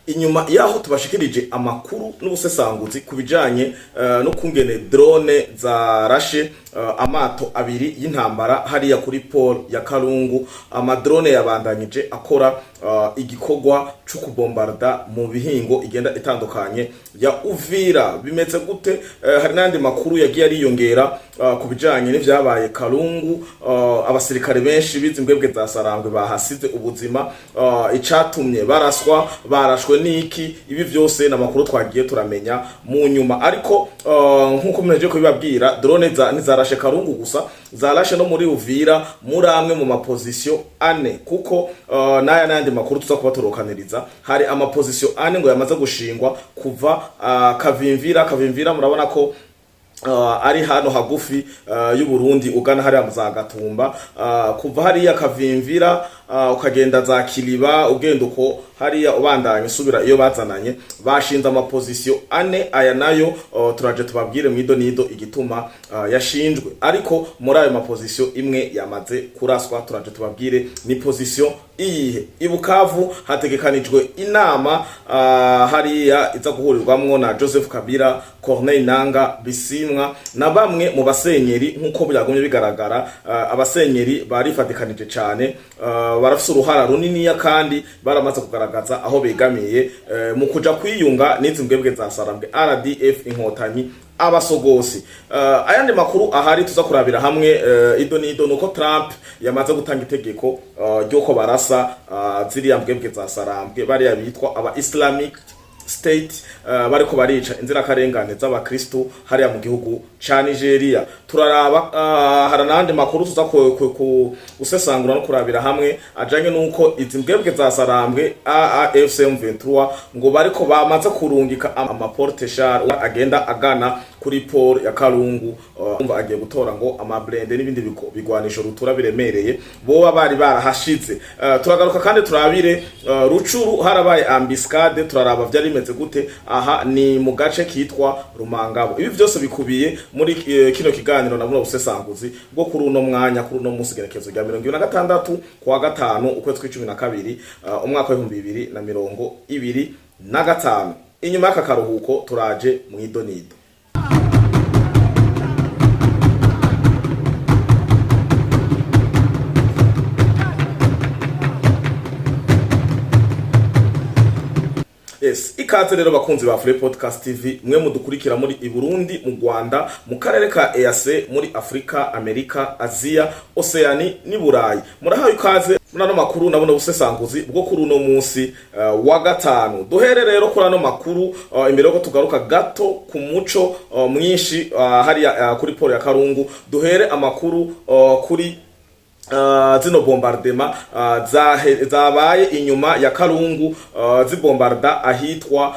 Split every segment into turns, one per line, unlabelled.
Inyuma yaho tubashikirije amakuru n'ubusesanguzi ku bijanye no kungene drone zarashe amato abiri y'intambara hariya kuri port ya Kalungu, amadrone yabandanyije akora igikorwa co kubombarda mu bihingo igenda itandukanye ya Uvira. Bimeze gute? Hari n'andi makuru yagiye ariyongera ku bijanye n'ivyabaye Kalungu. Abasirikare benshi bizi mbwebwe za Sarangwe bahasize ubuzima. Icatumye baraswa, barashwe niki? Ibi vyose n'amakuru twagiye turamenya mu nyuma, ariko nkuko mmeje kubibabwira, drone za ntizarashe Karungu gusa, zarashe no muri Uvira muri amwe mu maposition ane, kuko n'aya n'ayandi makuru tuza kubatorokaniriza. Hari amaposition ane ngo yamaze gushingwa kuva Kavimvira. Kavimvira murabona ko ari hano hagufi y'u Burundi, ugana hariya mu za Gatumba. Kuva hariya Kavimvira, ukagenda za Kiliba, ugenda uko hariya ubandanya usubira iyo bazananye, bashinze amaposition ane. Aya nayo turaje tubabwire mwido nido igituma yashinjwe, ariko muri ayo maposition imwe yamaze kuraswa. Turaje tubabwire ni position iyihe. I Bukavu hategekanijwe inama hariya iza guhurirwamwo na Joseph Kabila, Corneille Nanga, Bisimwa na bamwe mu basenyeri. Nk'uko byagumye bigaragara, abasenyeri barifatikanije cyane, barafise uruhara runiniya kandi baramaze kugaragaza aho begamiye mu kuja kwiyunga n'izi mbwebwe za Sarambwe, RDF Inkotanyi, abasogosi. Ayandi makuru ahari tuza kurabira hamwe ido nido nuko Trump yamaze gutanga itegeko ry'uko barasa ziriya mbwebwe za Sarambwe, bariya bitwa aba Islamic State, bariko barica inzirakarengane z'abakristu hariya mu gihugu ca Nigeria. Turaraba, hari n'andi makuru tuza gusesangura no kurabira hamwe ajanye nuko izi mbwebwe za Sarambwe, AFC M23, ngo bariko bamaze kurungika amaporte char agenda agana kuri port ya Kalungu. Umva agiye gutora ngo amablindés n'ibindi bigwanisho rutura biremereye boba bari barahashize. Turagaruka kandi turabire Rucuru, harabaye embuscade, turaraba vyari bimeze gute. Aha ni mu gace kitwa Rumangabo. Ibi vyose bikubiye muri kino kiganiro na buno busesanguzi bwo kuri uno mwanya, kuri uno munsi, gerekezo rya 26 kuwa gatanu, ukwezi kw'icumi na kabiri, umwaka w'2025. Inyuma y'aka karuhuko turaje mwidonido. Yes, ikaze rero bakunzi ba Free Podcast TV, mwe mudukurikira muri i Burundi, mu Rwanda, mu karere ka EAC, muri Afrika, Amerika, Aziya, Oceani n'i Burayi. Murahaye ikaze muri ano makuru nabona busesanguzi bwo kuri uno munsi wa gatanu. Duhere rero kuri ano makuru, imbere yuko tugaruka gato ku muco mwinshi hariya kuri port ya Karungu. Duhere amakuru kuri zino bombardement zabaye inyuma ya Karungu, zibombarda ahitwa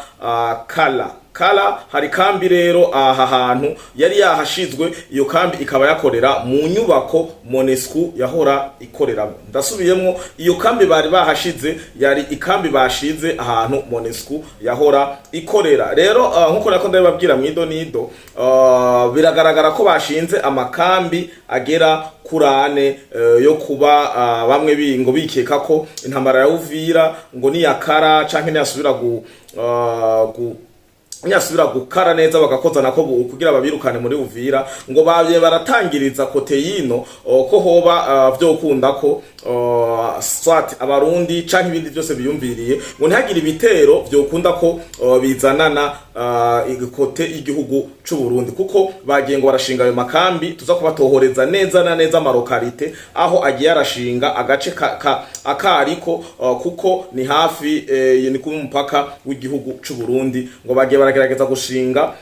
Kala. Kala hari kambi rero aha hantu yari yahashizwe. Iyo kambi ikaba yakorera mu nyubako MONUSCO yahora ikoreramo. Ndasubiyemwo, iyo kambi bari bahashize yari ikambi bashize ahantu MONUSCO yahora ikorera. Rero nkuko nako ndabibabwira mwido nido, biragaragara ko bashinze amakambi agera kuri ane yo kuba bamwe ngo bikeka ko intambara ya Uvira ngo niyakara canke niyasubira gu nyasubira gukara neza, bagakoza nako kugira babirukane muri Uvira, ngo babye baratangiriza côté yino ko hoba vyokunda ko swat abarundi canke ibindi byose biyumviriye, ngo ntihagire ibitero vyokunda ko bizanana côté y'igihugu c'u Burundi, kuko bagiye ngo barashinga ayo makambi. Tuza kubatohoreza neza na neza amalocalités aho agiye arashinga agace ka akariko, kuko ni hafi ni ku mupaka w'igihugu c'u Burundi, ngo bagiye baragerageza gushinga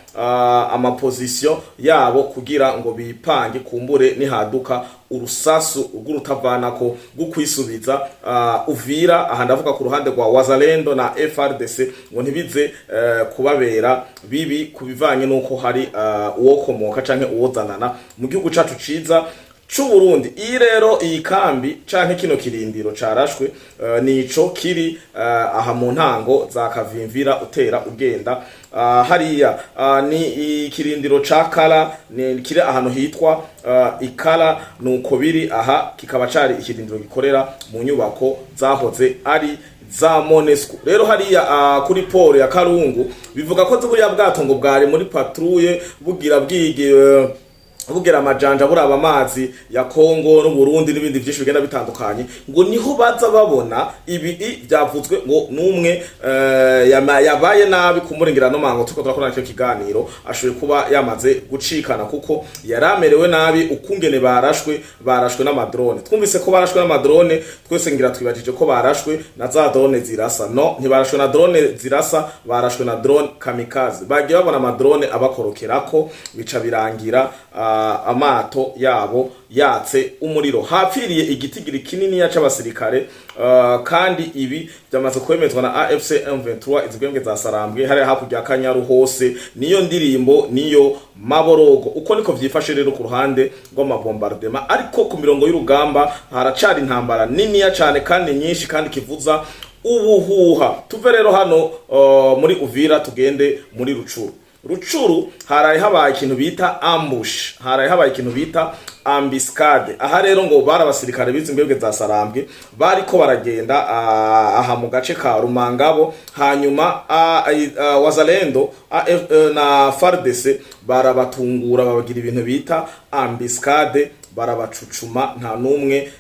amaposition yabo kugira ngo bipange kumbure nihaduka urusasu rw'urutavanako rwo kwisubiza Uvira. Aha ndavuga ku ruhande rwa Wazalendo na FARDC, ngo ntibize kubabera bibi ku bivanye n'uko hari uwokomoka canke uwozanana mu gihugu cacu ciza. c'u Burundi. Iyi rero, iyi kambi canke kino kirindiro carashwe, nico kiri aha mu ntango za Kavimvira utera ugenda hariya. Ni ikirindiro ca Kala, ni kiri ahantu hitwa Ikala. Nuko biri aha, kikaba cari ikirindiro gikorera mu nyubako zahoze ari za MONUSCO. Rero hariya kuri port ya Kalungu, bivuga ko buriya bwato ngo bwari muri patrouille, bugira bwige, bugera amajanja, buraba amazi ya Kongo n'Uburundi n'ibindi byinshi bigenda bitandukanye, ngo niho baza babona ibi. Byavuzwe ngo numwe yabaye nabi kumurengera no mango tuko turakora icyo kiganiro, ashoboye kuba yamaze gucikana kuko yaramerewe nabi ukungene barashwe n'amadrone. Twumvise ko barashwe n'amadrone twese, ngira twibajije ko barashwe na za drone zirasa. No ntibarashwe na drone zirasa, barashwe na drone kamikaze. Bagiye babona amadrone abakorokerako, bica birangira amato yabo yatse umuriro, hapfiriye igitigiri kinini c'abasirikare. Kandi ibi byamaze kwemezwa na AFC M23, izigwembwe za Sarambwe hariya hakurya ya Kanyaru hose, niyo ndirimbo, niyo maborogo. Uko niko vyifashe rero ku ruhande rw'amabombardement, ariko ku mirongo y'urugamba haracari intambara niniya cane kandi nyinshi kandi kivuza ubuhuha. Tuve rero hano muri Uvira, tugende muri Rucuru. Rucuru haraye habaye ikintu bita ambush, haraye habaye ikintu bita embuscade. Aha rero ngo bari abasirikare bize imbebwe za Sarambwe, bariko baragenda aha mu gace ka Rumangabo, hanyuma Wazalendo AF, na FARDC barabatungura, babagira ibintu bita embuscade, barabacucuma. Nta numwe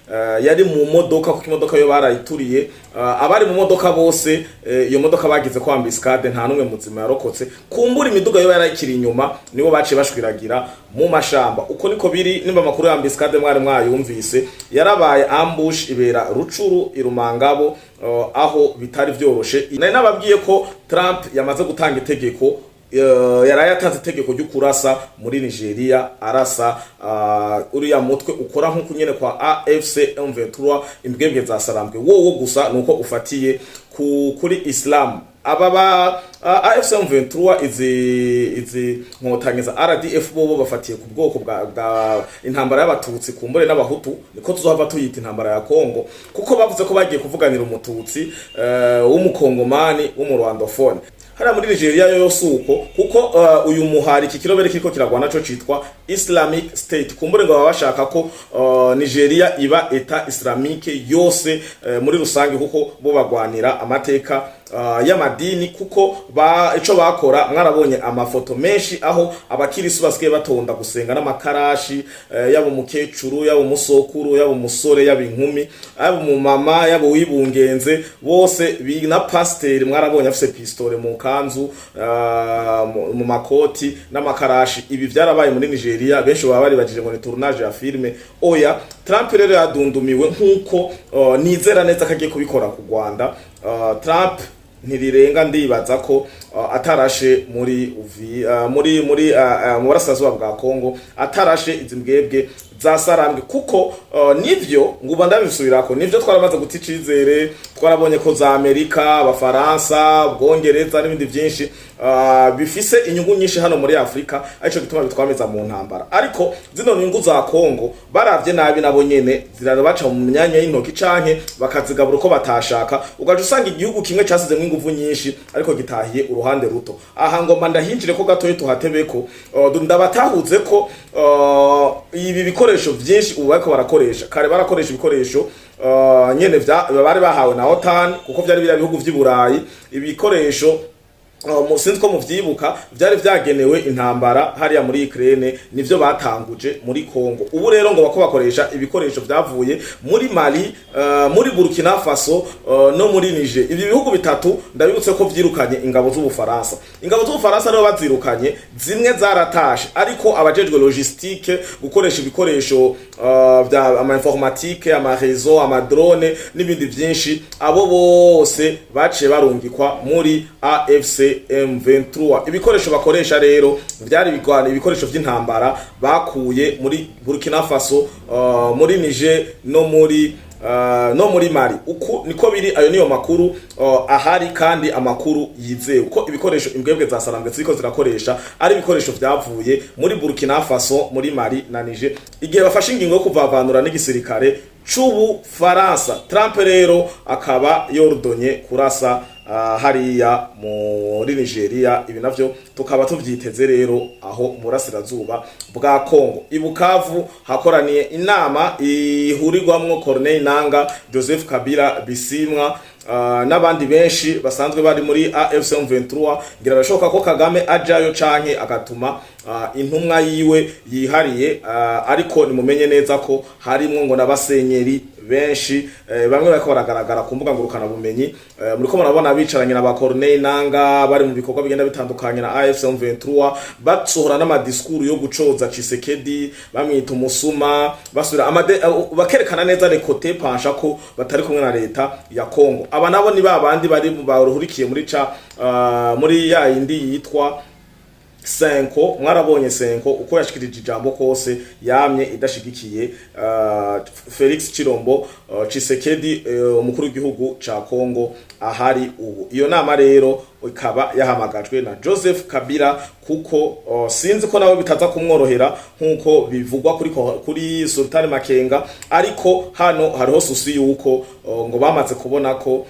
yari mu modoka, kuko imodoka yo barayituriye. Abari mu modoka bose, iyo modoka bagize ko embuscade, nta numwe muzima yarokotse. Kumbura imiduga yo yarayikiri inyuma, nibo baciye bashwiragira mu mashamba. Uko niko biri. Nimba amakuru ya embuscade mwari mwayumvise, yarabaye ambush ibera Rucuru irumangabo, aho bitari vyoroshe. Nari nababwiye ko Trump yamaze gutanga itegeko, yaraye atanze itegeko ryo kurasa muri Nigeria, arasa uriya mutwe ukora nk'uko nyene kwa AFC M23, imbwebwe za Sarambwe. Wowo gusa nuko ufatiye kuri Islam. Aba ba AFC M23, izi nkotanyi za RDF, bobo bafatiye ku bwoko bwa intambara y'Abatutsi kumbure n'Abahutu, niko tuzohava tuyita intambara ya Kongo, kuko bavuze ko bagiye kuvuganira Umututsi w'Umukongomani w'Umurwandophone hariya muri Nigeria. Yo suko, kuko uyu muhari, iki kirobere kiriko kiragwana co citwa Islamic State. Kumbure ngo baba bashaka ko Nigeria iba État islamique yose muri rusange, kuko bo bagwanira amateka y'amadini, kuko ba ico bakora mwarabonye amafoto menshi aho abakirisu basigaye batonda gusenga n'amakarashi, yaba umukecuru, yaba umusokuru, yaba umusore, yaba inkumi, yaba umumama, yaba uwibungenze, bose na pasiteri mwarabonye afise pistole mu kanzu, mu makoti n'amakarashi. Ibi vyarabaye muri Nigeria, benshi baba baribajije ngo ni tournage ya filme. Oya, Trump rero yadundumiwe, nkuko nizera neza ko agiye kubikora ku Rwanda. Trump ntirirenga, ndibaza ko atarashe muri uvi muri mu burasirazuba bwa Kongo, atarashe izi mbwebwe za Sarambwe, kuko nivyo nguba ndabisubirako, nivyo twaramaze guta icizere. Twarabonye ko za Amerika, Abafaransa, Bwongereza n'ibindi byinshi bifise inyungu nyinshi hano muri Afrika, arico gituma bitwameza mu ntambara. Ariko zino nyungu za Kongo, baravye nabi, nabo nyene zirabaca mu myanya y'intoki canke bakazigabura uko batashaka, ugaca usanga igihugu kimwe casizemwo inguvu nyinshi ariko gitahiye uruhande ruto. Aha ngomba ndahinjire ko gatoyi, tuhatebeko, ndabatahuze ko ibi bikoresho vyinshi ubu bariko barakoresha, kare barakoresha ibikoresho nyene bari bahawe na OTAN, kuko vyari biriya bihugu vy'i Burayi. Ibikoresho sinzi ko muvyibuka, vyari vyagenewe intambara hariya muri Ukraine, nivyo batanguje muri Congo. Ubu rero ngo bako bakoresha ibikoresho vyavuye muri Mali, muri Burkina Faso no muri Niger. Ibi bihugu bitatu, ndabibutse ko vyirukanye ingabo z'Ubufaransa. Ingabo z'Ubufaransa rero bazirukanye, zimwe zaratashe, ariko abajejwe logistique, gukoresha ibikoresho vya ama informatique, ama réseau, ama drone n'ibindi vyinshi, abo bose baciye barungikwa muri AFC M23. Ibikoresho bakoresha rero vyari bigwana, ibikoresho vy'intambara bakuye muri Burkina Faso, muri Niger no muri no muri Mali. Uku niko biri. Ayo niyo makuru ahari kandi amakuru yizewe ko ibikoresho imbwebwe za Sarambwe ziriko zirakoresha ari ibikoresho vyavuye muri Burkina Faso, muri Mali na Niger, igihe bafashe ingingo yo kuvavanura n'igisirikare c'Ubufaransa. Trump rero akaba yordonye kurasa hariya muri Nigeria. Ibi navyo tukaba tuvyiteze rero aho mu burasirazuba bwa Congo. I Bukavu hakoraniye inama ihurirwamwo Corneille Nanga, Joseph Kabila Bisimwa n'abandi benshi basanzwe bari muri AFC 23. Ngira birashoboka ko Kagame ajayo canke agatuma intumwa yiwe yihariye, ariko nimumenye neza ko harimwo ngo n'abasenyeri benshi, bamwe bariko baragaragara ku mbuga ngurukana bumenyi. Muriko murabona bicaranye na ba Corneille Nanga, bari mu bikorwa bigenda bitandukanye na AFC 23, basohora n'ama discours yo gucoza Tshisekedi, bamwita umusuma, basubira bakerekana neza les côtés pencha ko batari kumwe na leta ya Congo. Aba nabo ni babandi bari baruhurikiye muri ya yindi yitwa CENCO. Mwarabonye CENCO uko yashikirije ijambo kose, yamye idashigikiye Felix Chirombo Tshisekedi, umukuru w'igihugu ca Congo ahari ubu. Iyo nama rero ikaba yahamagajwe na Joseph Kabila, kuko sinzi ko nawe bitaza kumworohera nkuko bivugwa kuri Sultan Makenga. Ariko hano hariho souci yuko ngo bamaze kubona ko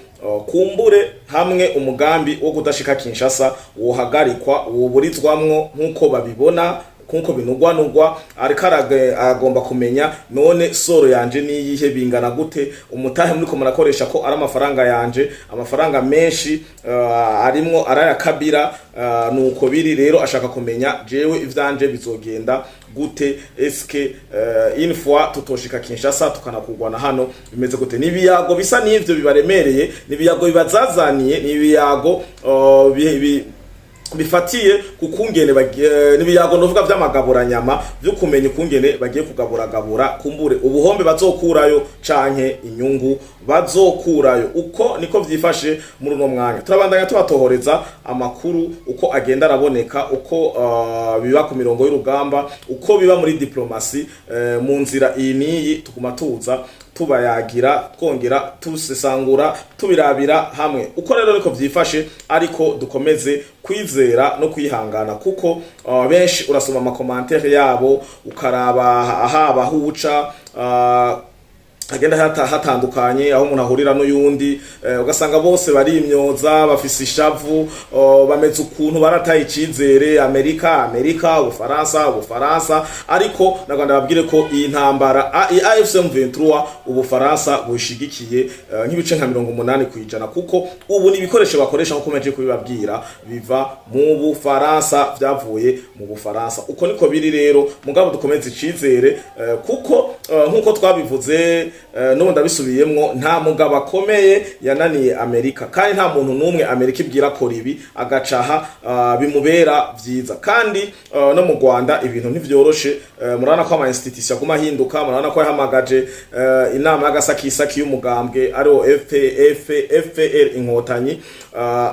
kumbure hamwe umugambi wo kudashika Kinshasa wohagarikwa, woburizwamwo, nkuko babibona, nkuko binugwanugwa. Ariko agomba kumenya: none soro yanje niyihe? Bingana gute? Umutahe muriko murakoresha ko ari amafaranga yanje, amafaranga menshi arimwo araya Kabila. Nuko biri rero, ashaka kumenya: jewe ivyanje bizogenda gute? Eske une fois tutoshika Kinshasa, tukanakugwana hano, bimeze gute? Nibiyago bisa n'ivyo bibaremereye, nibiyago bibazazaniye, nibiyago bifatiye ku kungene n'ibiyago novuga vy'amagaburanyama vyo kumenya ukungene bagiye kugaburagabura kumbure ubuhombe bazokurayo canke inyungu bazokurayo. Uko niko vyifashe muri uno mwanya. Turabandanya tubatohoreza amakuru uko agenda araboneka, uko biba ku mirongo y'urugamba, uko biba muri diplomasi, mu nzira iyi n'iyi. Tuguma tuza tubayagira, twongera tusesangura, tubirabira hamwe. Uko rero niko vyifashe, ariko dukomeze kwizera no kwihangana, kuko benshi urasoma ama commentaires yabo, ukaraba ahaba huca hagenda hatandukanye aho umuntu ahurira n'uyundi, ugasanga bose barimyoza, bafise ishavu, bameze ukuntu barataye icizere Amerika, Amerika, Ubufaransa, Ubufaransa. Ariko naganda babwire ko iyi ntambara iyi AFC M23 Ubufaransa bushigikiye nk'ibice nka 80%, kuko ubu ni ibikoresho bakoresha, nkuko meje kubibabwira, biva mu Bufaransa, vyavuye mu Bufaransa. Uko niko biri rero. Mugabo dukomeze icizere, kuko nkuko twabivuze, n'ubu ndabisubiyemwo, nta mugabo akomeye yananiye Amerika, kandi nta muntu n'umwe Amerika ibwira kora ibi agacaha bimubera vyiza. Kandi no mu Rwanda ibintu ntivyoroshe. Murabona ko ama institution aguma ahinduka. Murabona ko yahamagaje inama y'agasakisaki y'umugambwe ariwo FPR Inkotanyi,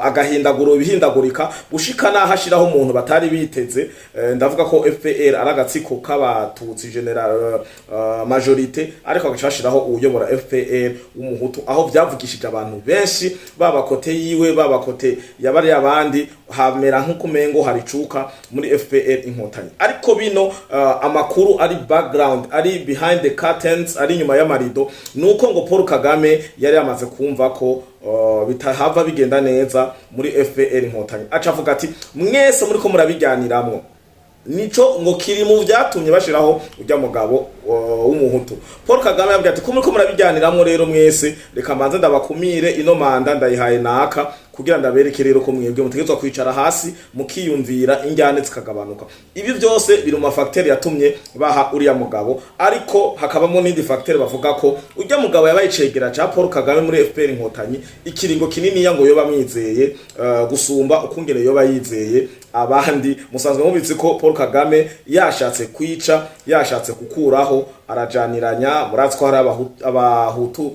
agahindagura ibihindagurika gushika naho ashiraho umuntu batari biteze. Ndavuga ko FPR ari agatsiko k'abatutsi général majorité, ariko agaca ashiraho uyobora FPR w'umuhutu, aho vyavugishije abantu benshi, baba côté yiwe, baba côté yabari abandi, hamera nk'ukumengo hari icuka muri FPR Inkotanyi. Ariko bino amakuru ari background, ari behind the curtains, ari inyuma y'amarido, nuko ngo Paul Kagame yari yamaze kumva ko bitahava bigenda neza muri FPR Inkotanyi, aca avuga ati: "Mwese muriko murabijyaniramwo." Nico ngo kiri mu vyatumye bashiraho urya mugabo w'umuhutu. Paul Kagame yabwiye ati: "Ko muriko murabijyaniramwo rero mwese, reka mbanze ndabakumire, ino manda ndayihaye naka, kugira ndabereke rero ko mwebwe mutegerezwa kwicara hasi mukiyumvira, injyane zikagabanuka." Ibi byose biri mu ma facteurs yatumye baha uriya mugabo, ariko hakabamo n'indi facteur bavuga ko urya mugabo yabaye icegera ca Paul Kagame muri FPR Inkotanyi ikiringo kininiya, ngo yoba amwizeye gusumba ukungene yoba yizeye abandi. Musanzwe mubizi ko Paul Kagame yashatse kwica, yashatse gukuraho. Arajaniranya. Murazi ko hari Abahutu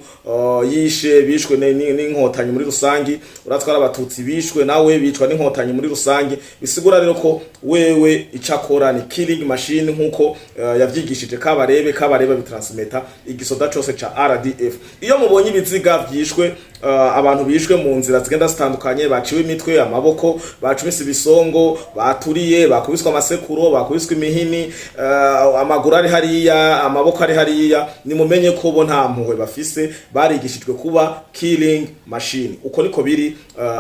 yishe, bishwe n'Inkotanyi muri rusangi. Urazi ko hari Abatutsi bishwe nawe, bicwa n'Inkotanyi muri rusangi. Bisigura rero ko wewe ico akora ni killing machine, nkuko yavyigishije Kabarebe. Kabarebe bitransmeta igisoda cose ca RDF. Iyo mubonye ibiziga vyishwe, abantu bishwe mu nzira zigenda zitandukanye, baciwe imitwe, amaboko, bacumise ibisongo, baturiye, bakubiswe amasekuro, bakubiswe imihini, amaguru ari hariya, amaboko ari hariya, nimumenye ko bo nta mpuhwe bafise, barigishijwe kuba killing machine. Uko niko biri.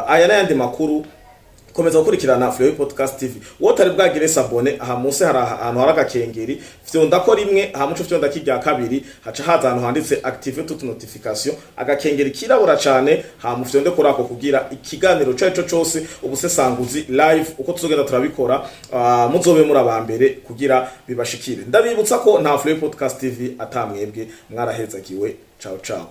Aya n'ayandi makuru, komeza gukurikirana Flow Podcast TV. Wowe utari bwagire s'abonner, aha munsi hari ahantu hari agakengeri, fyonda ko rimwe, aha muco fyonda kirya kabiri, haca haza ahantu handitse "activer toute notification", agakengeri kirabura cane, ha mufyonde kuri ako kugira ikiganiro cyo cyo cose, ubusesanguzi live, uko tuzogenda turabikora, muzobe muri abambere kugira bibashikire. Ndabibutsa ko nta Flow Podcast TV atamwebwe. Mwarahezagiwe. Ciao ciao.